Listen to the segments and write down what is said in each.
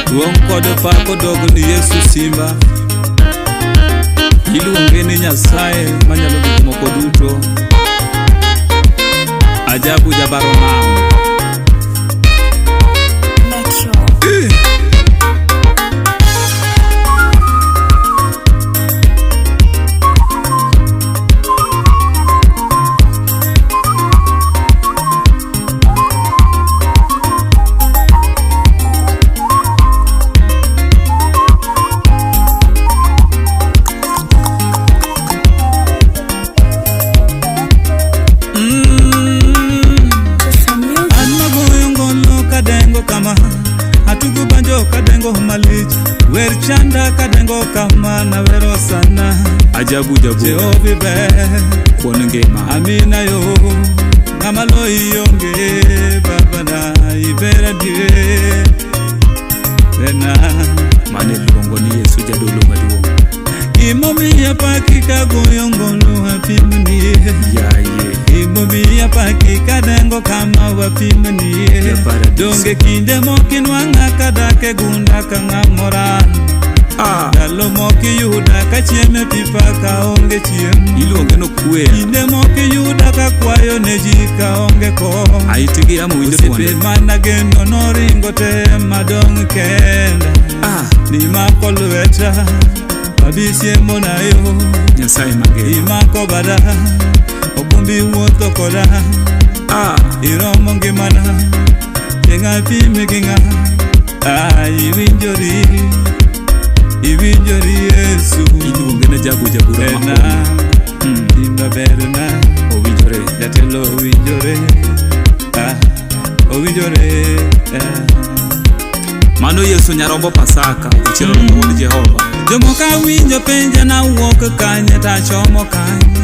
Duong' kod pak odog ni Yesu Simba. Iluonge ni Nyasaye manyalo gik moko duto. Ajabu jabaro nam. Metro. Pesa Music. An magoyo ngolo kadengo kama atugo banjo kadengo malich wer chanda kadengo kama nawero sana. Ajabu jabu. Jehova ber. Kuon ngima. Amina yo ng'ama loyi onge babana iber adie berna. Mane luongo ni Yesu jadolo maduong'. Gimomiyo paki kagoyo ngolo apimni. Yaye. Gimomiyo paki kadengo kama wapimni. Ja paradiso. Donge kinde moko inwang'a kadak e gunda ka ng'amora. Ah. Ndalo moko iyuda ka chiemo e pipa kaonge chiemo. Iluonge no kwe. Kinde moko iyuda ka kwayo ne ji kaonge kom. Aiti gi yamo winjo Osiepe duonde. mana geno noringo te madong' kenda. Ah. Nimako lweta abisiemo na yo. Nyasaye mangima. Imako bada okumbi wuotho koda. Ah. Iromo ngimana chieng' apime gi ng'a. Ah, iwinjori iwinjori Yesu. Iluonge na jabu jabura Berna. ma. Simba berna. Owinjore. Jatelo owinjore. Ah, owinjore. Ah. Mano Yesu nyarombo Pasaka ochiero wuod Jehova. Jomoko awinjo penja nawuok kanye tachomo kanye.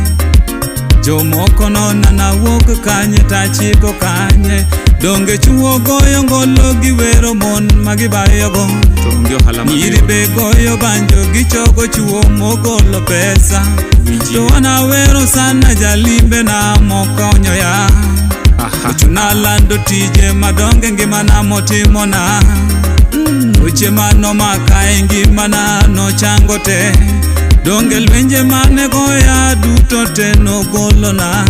Jomoko nona nawuok kanye tachiko kanye. Donge chuo goyo ngolo gi wero mon magibayogo. To onge ohala ma Nyiri be goyo banjo gichogo chuo mogolo pesa. Winji. To an awero sana jalimbe na mokonyo ya. Aha. Ochuna lando tije madongo e ngimana motimona. Weche manomaka e ngimana nochango te. Donge lwenje mane goya duto te nogolona.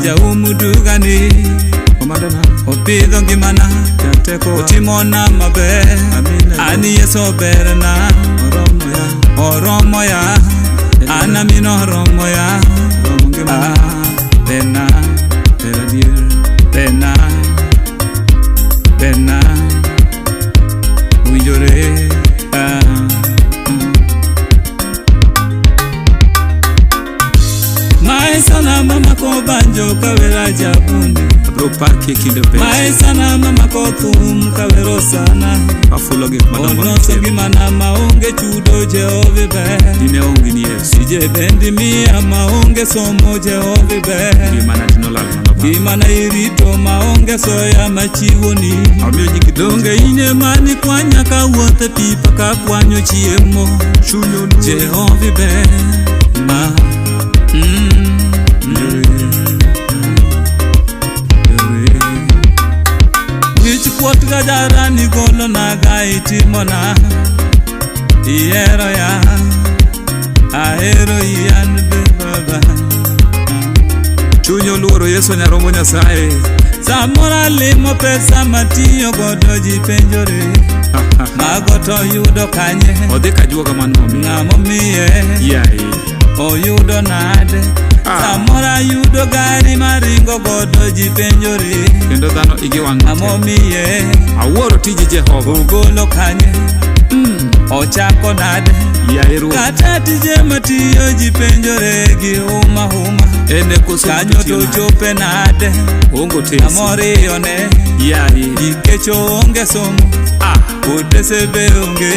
Jaum dugani Omandana. opidho ngimana. Jateko. Otimona maber. Amina. An Yesu berna. Oromo ya. Oromo ya. An amino oromo ya. Oromo ngimana. Ah, berna. Ber adier. Berna. Berna. Owinjore. Ah. Mae sana mama ko banjo kawera jabundi. Abro paki e kinde pesa. Mae sana mama ko thum kawero sana. Afulo gik madongo Oloso mitimo. ngimana maonge chudo Jehova ber. Dine onge ni Yesu. Tije bendi miya maonge somo Jehova ber. Ngimana dinolal nono baba. Ngimana irito maonge soya machiwoni. Amiyo nyingi Donge in ema nikwanya kawuotho e pipa kakwanyo chiemo. Chuny oluor. Jehova ber. Ma. Wich kuot ga jarani golona ga itimona. Ihero ya. Ahero an be baba. Chuny oluoro Yesu nyarombo Nyasaye. Samoro alimo pesa matiyo godo ji penjore. Mago to yudo kanye. Odhi kajuoga mano omiyo. Ng'amo miye. Yaye. Oyudo nade. Ah. Samoro ayudo gari maringo godo ji penjore. Kendo dhano igi wang' Ng'amo matek. miye. Awuoro tiji Jehova. Ogolo kanye. Ochako nade. Yaye Ruoth. Kata tije matiyo ji penjore gi huma huma. En e koso Kanyo to tiyo nade? chope nade. Ongo tesi. Ng'amo riyone. Yaye. Nikech oonge somo. Ah. Otese be onge.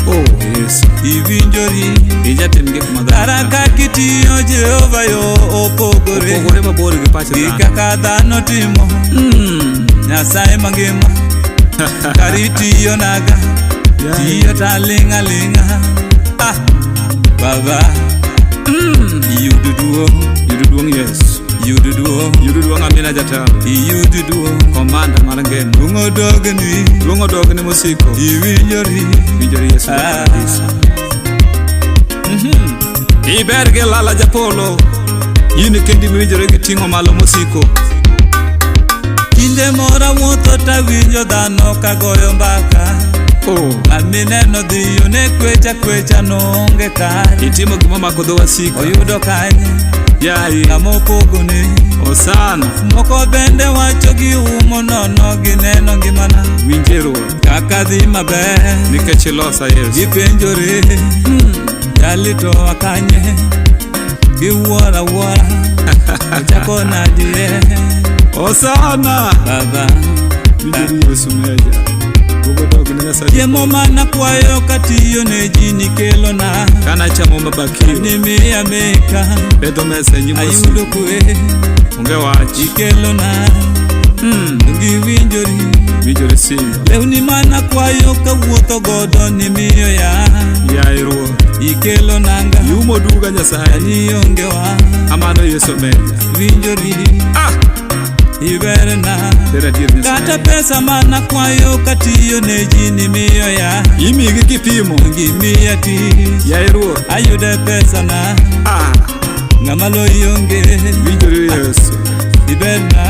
Oh Yesu. Iwinjori. Ijatim gik ma dhano Kara kaka itiyo Jehova yo opogore. Opogore mabor gi pach Gi dhano. kaka dhano timo. Nyasaye mangima. Kar itiyo naga. Yaye. Tiyo taling' aling'a. Ah, Baba. Iyudo duong'. Yudo duong' Yesu. Iyud duong'. Yud duong' amina jatelo. Iyud duong'. Komanda mar ngima. Duong' odogni. Duong' odogni mosiko. Iwinjori. Winjori Yesu Ah. paradiso. Iber gi lala japolo. In kendi miwinjore gi ting'o malo mosiko. Kinde moro awuotho tawinjo dhano ka goyo mbaka. Oh. Ng'at mineno dhiyo ne kwecha kwecha noonge kare. Itimo gima mako dho wasika. Oyudo kanye Yaye. ng'ama opogone. Osana. Moko bende wacho giumo nono gineno ngimana. Winje Ruoth. Kaka dhi maber. Nikech ilosa Yesu. Gipenjore jali to akanye. Giwuoro awuora. Ochako nadi Osana. baba. Winjori Yesu meja. Duong' odogni Nyasaye. Chiemo mana kwayo katiyo ne ji nikelona. Kana chamo mabakio. Nimiya meka Pedho mesa e nyim ayudo wasigu. kwe Onge wach. ikelona giwinjori Winjori simba. lewni mana kwayo kawuotho godo nimiyo ya Yaye Ruoth. ikelo nanga Iumo duga Nyasaye. ani onge wa Amano Yesu meja. winjori Ah! iberna Ber adier kata Nyasaye. pesa mana kwayo katiyo ne ji nimiyo ya Imigi kipimo. gimiya tich Yaye Ruoth. ayude pesana Ah! ng'ama loyi onge Winjori Yesu. iberna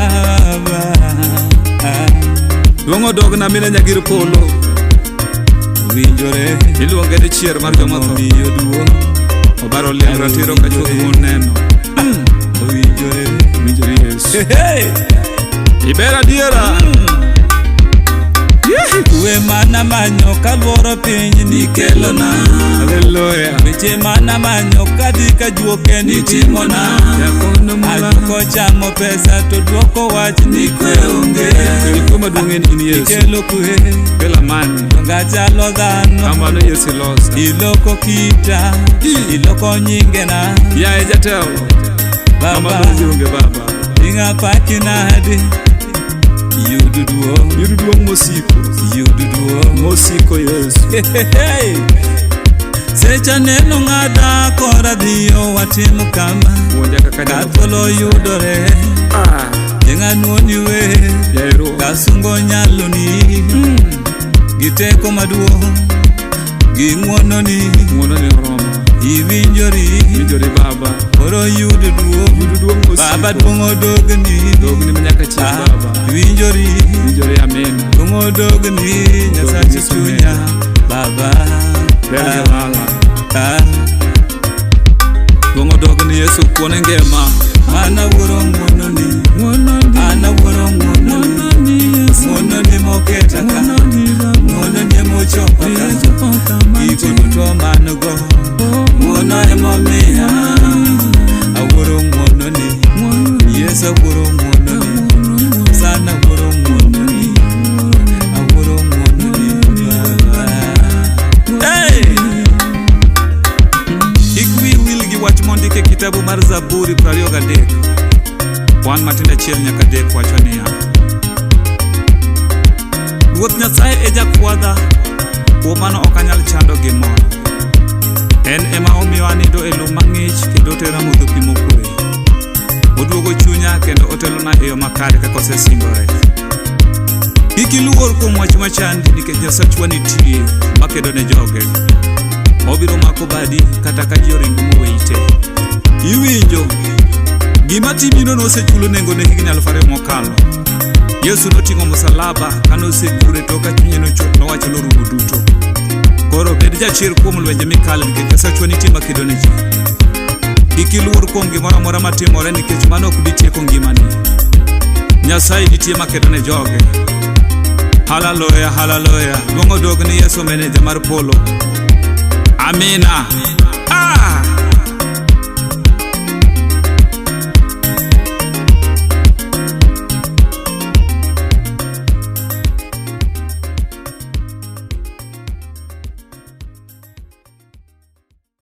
ba Duong' odogna mine nyagir polo. winjore Iluonge ni chier mar joma tho. omiyo duong' Obaro liel ratiro ka chuth moneno. owinjore Winjori Yesu. Hey! Iber adiera. Kwe mana manyo kaluoro piny nikelona Hallelujah. Weche mana manyo kadhi ka juoke nitimona Jakono mula. Ajuko chamo pesa to duoko wach ni kwe onge Kel kwe maduong' en in Yesu. Ikelo kwe Kel amani. ngachalo dhano Kamano Yesu ilosa. Iloko kita Iloko nyingena Yaye jatelo. Mama Baba donji onge baba. ing'apaki nadi Yud duong' Yud duong' mosiko. Yud duong' Mosiko Yesu. Hey! Secha neno ng'ada kora dhiyo watim kama Puonja kaka Ka nyalo. thuolo yudore Ah! Jeng'anuoni we Yaye Ruoth. Kasungo nyaloni Gi teko maduong' Gi ng'wononi Ng'wono ni oromo. Iwinjori Winjori baba. Koro yud duong' Yud duong' mosiko. Baba duong' odogni Dogni manyaka chieng' Ah, baba. Iwinjori Winjori amina. Duong' odogni Nyasache chunya Baba Ber gi ah, lala. ah. Duong' odogni Yesu kuone ngima. Mana wuoro ng'wononi An awuoro ng'wononi Ng'wononi moketa ka Ng'wononi emochopa ka Gigo duto man go Ng'wono emomiya Awuoro ng'wononi Yesu awuoro ng'wononi Sana awuoro ng'wononi Awuoro ng'wononi Baba Hey! Kik wiyi wil gi wach mondik e kitabu mar Zaburi 23. Kwan matindo 1 nyaka 3 wacho niya. Ruoth Nyasaye e jakwadha, kuom mano ok anyal chando gimoro. En ema omiyo anindo e lum mang'ich kendo otera modho pi mokwe. Oduogo chunya kendo otelona e yo makare kaka osesingore. Kik iluor kuom wach machandi nikech Nyasachwa nitie makedo ne joge. Obiro mako badi kata ka ji oringo moweyi te. Iwinjo, gima timino nosechulo nengone higni 2000 mokalo. Yesu noting'o musalaba kane osegure to ka chunye nowacho norumo duto. Koro bed jachir kuom lwenje mikale nikech Nyasachwa nitie makedo ne ji. Kik iluor kuom gimoro amora matimore nikech mano ok bi tieko ngimani. Nyasaye nitie makedo ne joge. Haleluya, haleluya. Luong odog ni Yesu meneja mar polo. Amina.